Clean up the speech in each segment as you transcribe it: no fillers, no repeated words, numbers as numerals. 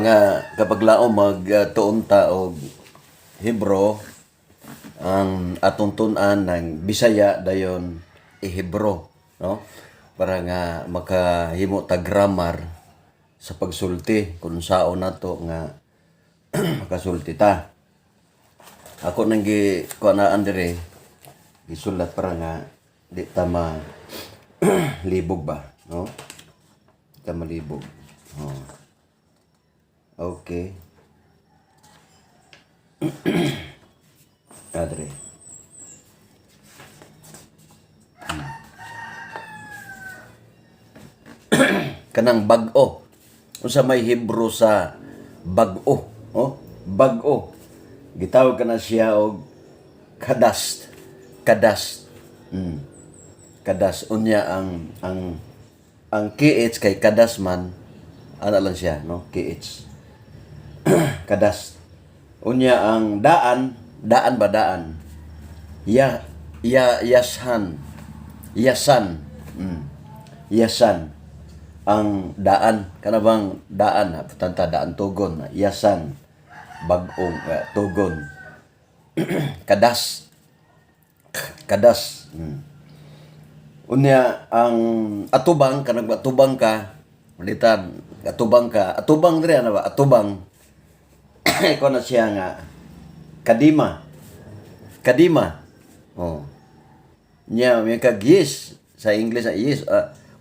Nga kapag lao magtuon ta og Hebro, ang atong tun-an ng Bisaya, dayon i-Hebro, no? Para nga makahimo ta grammar sa pagsulti kung saon nato nga makasulti ta. Ako nang gi kuanaan dire, gisulat para nga di ta ma libog ba, no? Di ta malibog. Oh. Okay. Adre. Kanang bag-o. Unsa may Hebrew sa bag-o? Oh, bag-o. Gitawag kana siya og kadas. Kadas. Kadas, unya ang KH kay kadas man ana lang siya, no? KH. Kadas. Unya ang daan, daan ba, daan? Ya ya yashan. Yasan. Yasan. Ang daan, kana bang daan ha, tanta daan tugon, yasan. Bag-ong tugon. Kadas. Kadas. Unya ang atubang, kanang atubang ka, ulitan, atubang ka, atubang dire, ano ba? Atubang. Ikaw na siya nga kadima. Kadima. Oh. Nya may kag yes sa English na yes.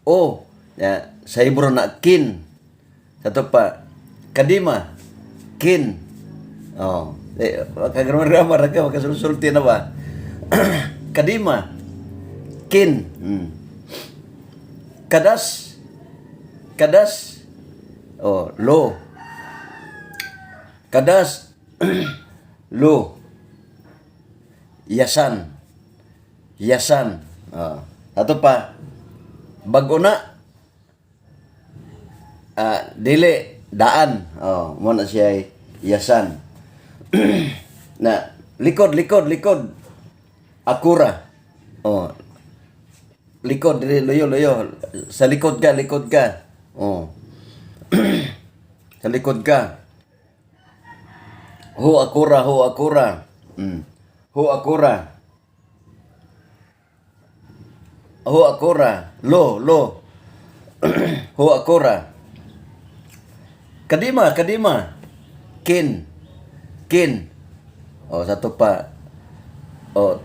Oh, ya, sa Hebrew na kin. Sa to pa kadima. Kin. Oh. Eh, makagrammar ka, makasulsulti na ba? Kadima. Kin. Kadas. Kadas. Oh, lo. Kadas. Lo. Yasan. Yasan. Oh. Ato pa. Bago na. Ah, dili daan. Oh, mo na siya ay yasan. Na likod, likod, likod. Akura. Oh. Likod, dili, luyo, luyo. Sa likod ka, likod ka. Oh. Sa likod ka. Ho akura, ho akura. Ho akura. Ho akura. Lo, lo. Ho akura. Kadima, kadima. Kin. Kin. Oh, satu pa. Oh.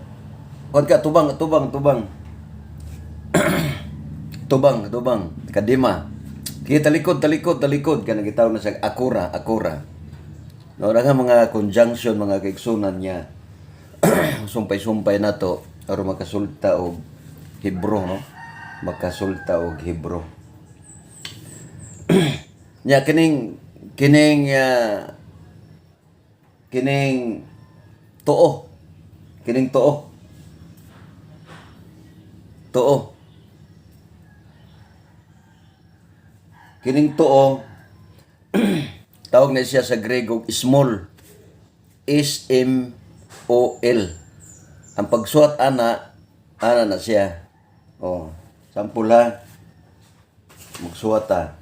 Kon ka tubang, tubang, tubang. Tubang, tubang. Kadima. Kita talikod, talikod, talikod. Kana gitawag na siya akura, akura. No, nga mga conjunction, mga kaigsunan niya. Sumpay-sumpay na to aron makasulta og Hebro, no? Makasulta og Hebro. Nya kining tuo. Kining tuo. Tuo. Kining tuo tawag na siya sa Grego small. S M O L. Ang pagsuwat ana, ana na siya. Oh, sample ha. Magsuwat ha.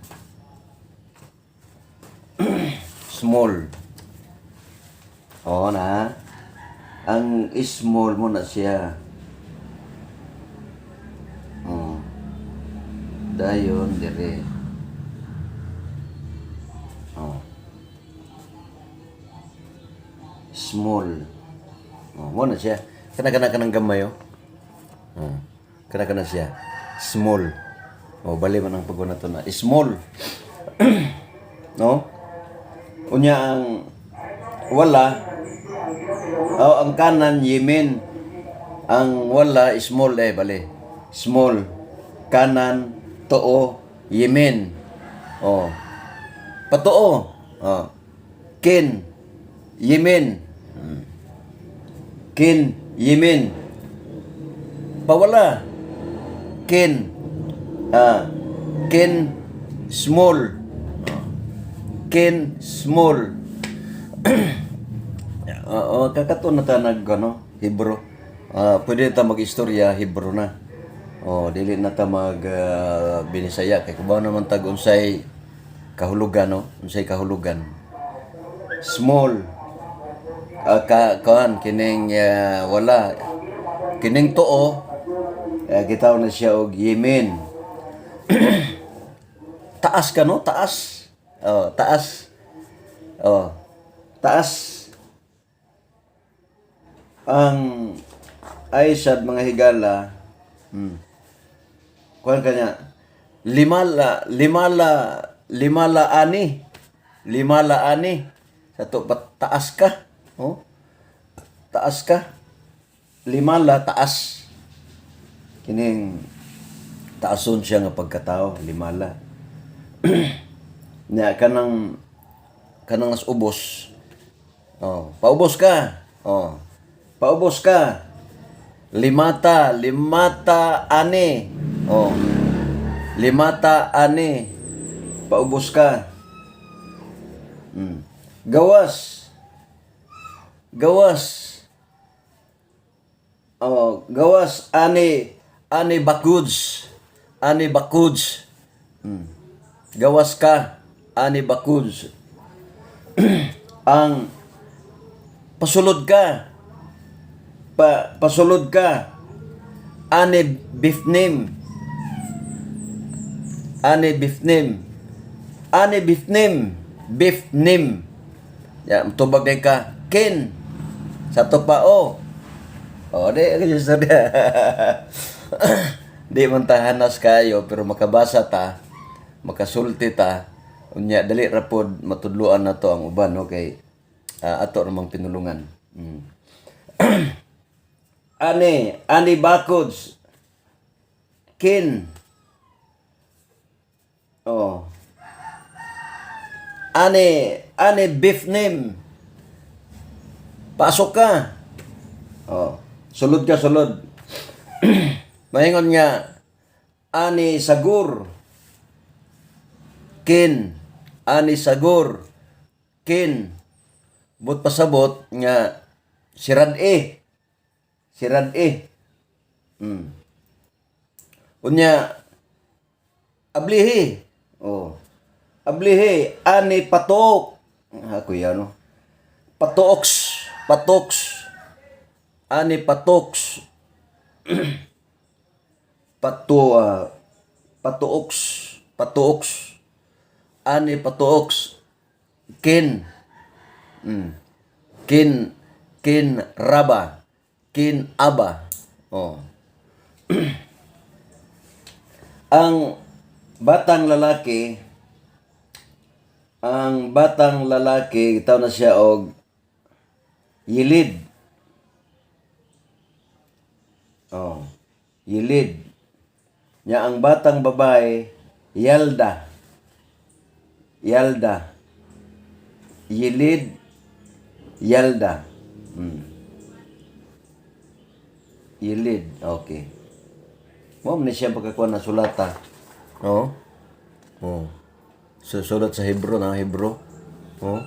Small. Oo na. Ang small mo na siya. Oh. Dayon dire. Oh. Small. Oh, mo na siya. Kana kana kanang gamay, oh. Oh. Kana kana siya. Small. Oh, bali man ang pagkuha to na small. No? Unya ang wala, oh, ang kanan yemen. Ang wala small, eh, bali. Small. Kanan tuo yemen. Oh. Patuo. Oh. Kin yemen. Kin yemen. Pawala. Kin. Ah. Kin small. Kin small. Oo, kakato na ta nag ano, Hebro. Ah, pwede ta mag-istorya Hebro na. Oh, dili na ta mag binisaya kay kubaw naman tag unsay Kahulugan, no? Unsay kahulugan? Small. Ka kuan kining wala kining tuo, gitawag na siya og yemen. Taas ka, no? Taas. Oh, taas. Oh, taas. Ang ay sad, mga higala, kuan kanya limala, limala, limala ani, limala ani sa to pa, taas ka. Oh, taas ka. Limala, taas. Kining taason siya nga pagkatao, limala. Nya kanang nas ubos. Oh, paubos ka. Oh, paubos ka. Limata, limata ani. Oh, limata ani. Paubos ka. Gawas. Gawas. Oh, gawas ani, ani bakuds. Ani bakuds. Gawas ka ani bakuds. Ang pasulod ka. Pasulod ka. Ani bifnim. Ani bifnim. Ani bifnim. Bifnim. Ya, tubag day ka. Kin. Sa to pa o. O, di, istorya. Di man ta hanas kayo, pero makabasa ta, makasulti ta, unya, dali ra pod matudloan na to ang uban, no? Kay ato ramang pinulungan. Ani, ani bakods, kin, oh, ani, ani bifnim, pasok ka. Oh, sulod ka, sulod. Maingon nga, ani sagur, kin, ani sagur, kin, but pasabot nga, sirad e, sirad e. Unya, ablihi, oh, ablihi, ani patok, ako yan, no? Patoks, patoks, ani patoks, pato, patuoks, patuoks, ani patuoks, kin, kin, kin raba, kin aba, oh. Ang batang lalaki, ang batang lalaki, tawag na siya og yilid. Oh, yilid. Nya ang batang babae, yalda. Yalda. Yilid, yalda. Yilid, okay. Mo man ni siya pagkakuha na sulata. Oh. Oh. Susulat sa Hebro na Hebro. Oh.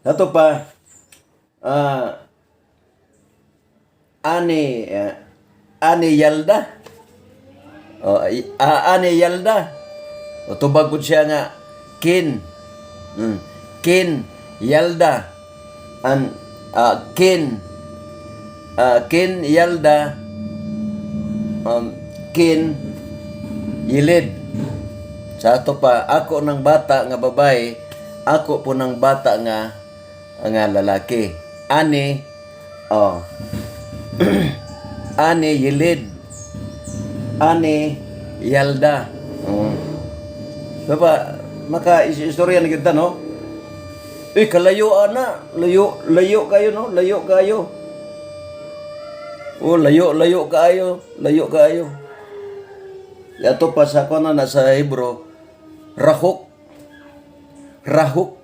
Ato pa ani ani yalda. Oh, ani yalda. O tubag pud siya nga kin. Kin yalda. An kin kin yalda, kin yilid. Sa ato pa, ako ng bata nga babae, ako po ng bata nga lalaki. Ani oh. Ani yilid. Ani yalda. Oh. Baba, maka istorya na kita, no? Eh, kalayo ana. Layo, layo kayo, no? Layo kayo. Oh, layo, layo kayo. Layo kayo. Yato pa sa ko na nasa Hebro, rahok. Rahok.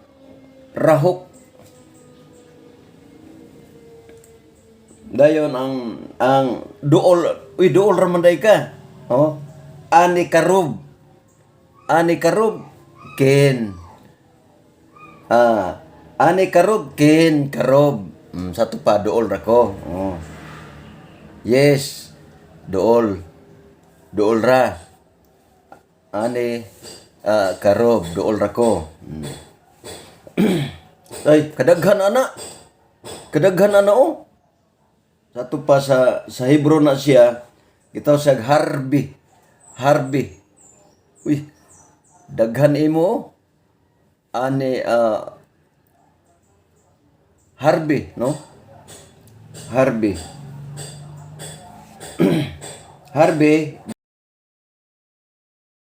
Rahok. Dayon ang duol, uy, duol ra man day ka. Oh. Ani karob. Ani karob ken. Ani karob ken karob. Sa to pa, duol ra ko. Oh. Yes, duol. Duol ra. Ani karob, duol ra ko. Ay, kadaghan ana. Kadaghan ana oh. Sa ato pa sa Hebrew na siya, gitawag siya Harbi. Harbi. Uy, daghan imo oh. Ani Harbi, no? Harbi. Harbi,